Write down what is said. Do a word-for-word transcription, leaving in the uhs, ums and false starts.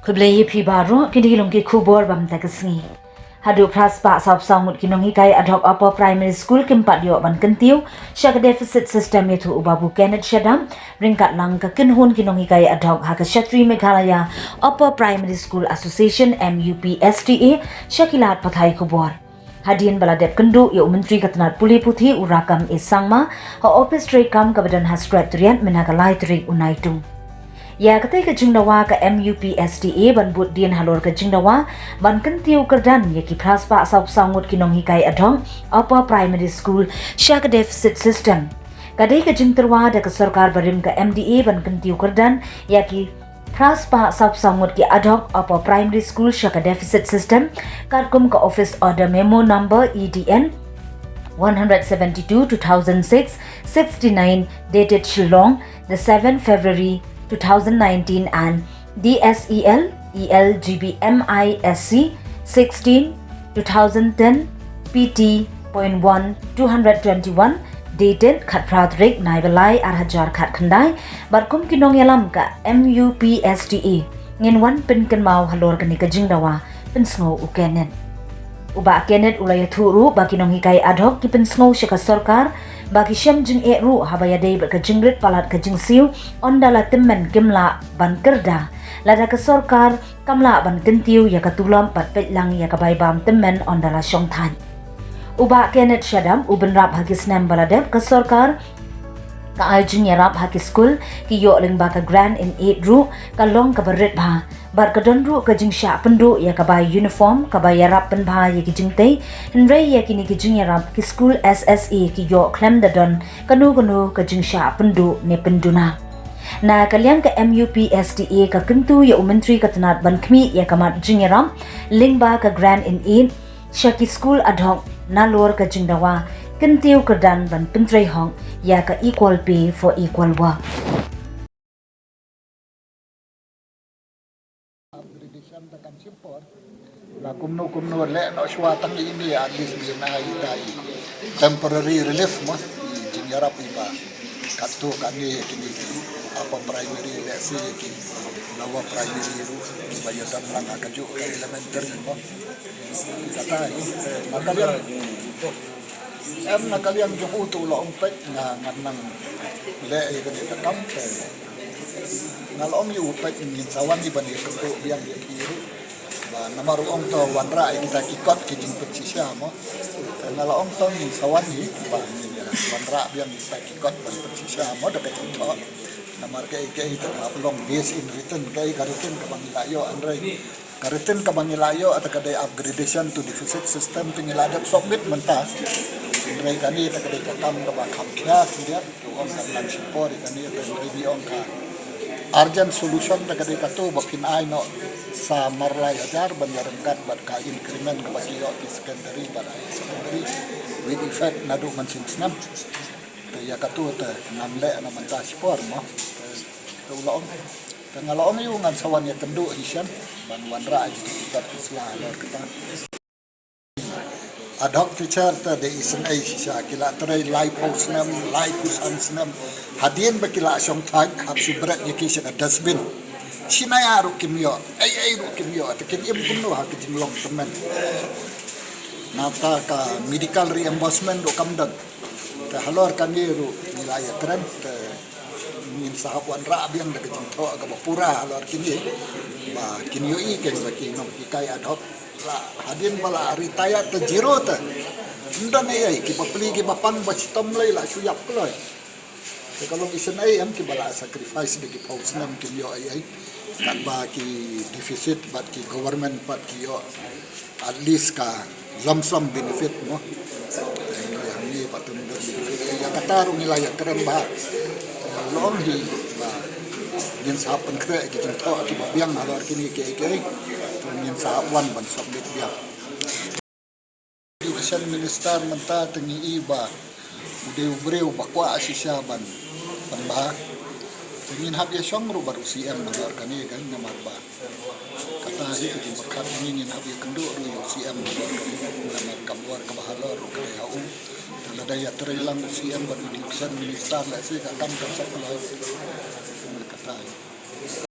Khublei ïa phi baroh, kine ki long ki khubor ba mynta ka sngi. Haduh phra spah saw phew saw ngut ki nonghikai ad hoc Upper Primary School kim pat ïoh ban kyntiew sha ka deficit system, ïathuh u Babu Kenneth Shadap, ryngkat lang ka kynhun ki nonghikai ad hoc ha ka Shatri Meghalaya Upper Primary School Association, M U P S T A, sha ki lad pathai khubor. Hadien ba la dep kynduh ïa u Myntri ka tnat pule puthi u Rakkam A Sangma ha ophis treikam kaba don ha Secretariat mynha ka lai tarik u Naitung. Ïa katei ka jingdawa ka M U P S T A ban bud dien halor ka jingdawa ban kyntiew kyrdan ïa ki phra spah saw phew saw ngut ki nonghikai ad hoc Upper Primary School sha ka deficit system. Ka dei ka jingtyrwa da ka sorkar barim ka M D A ban kyntiew kyrdan ïa ki phra spah saw phew saw ngut ki ad hoc Upper Primary School sha ka deficit system, katkum ka Office Order Memo Number E D N one hundred seventy-two two thousand six sixty-nine, dated Shillong, the seventh February two thousand nineteen, and D S E L E L G B M I S C sixteen two thousand ten P T point one two hundred twenty-one, dated khatphra tarik Naibalai ar hajar khatkhyndai, bad kum ki nongïalam ka M U P S T A, ngin wan pynkynmaw halor kane ka jingdawa, pynsngew u Kenneth. U Bah Kenneth u la ïathuh ruh ba ki nonghikai ad hoc ki pynsngew sha ka sorkar ba ki shem jingeh ruh haba ïadei bad ka jingrit palat ka jingsiew, ynda la tymmen kim lah ban kyrda lada ka sorkar kam lah ban kyntiew ïa ka tulop bad peit lang ïa ka bai bam tymmen ynda la shong thait. U Bah Kenneth Shadap u bynrap ha ki snem ba la dep ka sorkar ka ai jingïarap ha ki skul, ki ïoh lyngba ka grant in aid ruh, ka long kaba rit bha. Bad ka don ruh ka jingshah pynduh ïa ka bai uniform, kaba ïarap pynbha ïa ki jingtei, hynrei ïa kine ki jingïarap ki skul S S A ki ïoh khlem da don kano kano ka jingshah pynduh ne pynduna. Na ka liang ka M U P S T A ka kyntu ïa u Myntri ka tnat ban khmih ïa ka mat jingïarap lyngba ka grant in aid sha ki skul ad hoc nalor ka jingdawa kyntiew kyrdan ban pyntrei hok ïa ka equal pay for equal work. Upgradation te kan shim por. La kumno kumno leh noh shuwa tang ïa ine, at least ïa ine ïa ita i temporary relief mo, i jingïarap iba katto katne ïa kine ki upper primary, lehse ïa ki lower primary ruh kiba ïadon lang ha kajuh ka elementary mo. Kata i, na ka liang, em, na ka liang jong u te u la ong peit, nga, ngan nang leh ïa kane ka kam te nga la ong ïa u peit, ngin sa wan hi ban ïakynduh biang ïa ki ruh. Ba namar u ong to wanrah ïa kita ki kot ki jingpynshisha mo. Te nga la ong to ngin sa wan hi ba ngin ïa wanrah biang ïa kita ki kot ban pynshisha mo da ka jingthoh. Namar kaei kaei te ka long based in written, kaei ka written kaba ngi la ïoh, hynrei ka written kaba ngi la ïoh ata ka dei upgradation to deficit system te ngi la dep submit mynta. Hynrei kane ata ka dei ka kam kaba kham khia khyndiat, to ong kan nang shim por ïa kane, te hynrei ngi ong ka urgent solution ata ka dei kato ba phin ai noh sa mar lai hajar ban ïaryngkat bad ka increment kaba ki ïoh ki secondary bad higher secondary with effect naduh mynshem snem. Te ïa kato te ngam leh na mynta shipor mo. Te, te u la ong. Te nga la ong ïa u ngan sa wan ïakynduh hi shen ban wanrah ïa kita ki sla halor kata. Ad hoc teacher te dei isynei shisha, ki la trei laiphew snem, laiphew san snem. Hadien ba ki la shong thait hap shu bret ïa ki sha ka dustbin. Shisha ruh kim ïoh, ei ei ruh kim ïoh, te kin im kumno ha ka jinglong tymmen. Nangta ka medical reimbursement ruh kam don. Te halor kane ruh ngi la ïakren te ngin sa hap wanrah biang da ka jingthoh kaba pura halor kine ba kin ïohi kein ba ki nonghikai ad hoc la hadien ba la retire te zero te. Ym don ei ei, kiba pli kiba pang ba shitom lei la shu ïap kloi. Te ka long isynei em, kiba la sacrifice da ki phew snem kim ïoh ei ei. Katba ki deficit bad ki government pat ki ïoh at least ka lump sum benefit mo. Hangne pat ym don benefit. Ïa kata ruh ngi la ïakren bha. Long hi ba ngin sa pynkhreh ki jingthoh kiba biang halor kine kiei kiei. Ngin sa wan ban submit biang. Education Minister mynta te ngi i ba u dei u briew ba kwah shisha ban, ban bha. Te ngin hap ïashong ruh bad u C M halor kane kan, namar ba kata hi ka jingpyrkhat, ngi ngin hap ïakynduh ruh ïa u C M halor kane, namar ka bor kaba halor ruh ka dei ha u. Te Lada ïatrei lang u C M bad u Education Minister lehse ka kam kan sa kloi. Kata.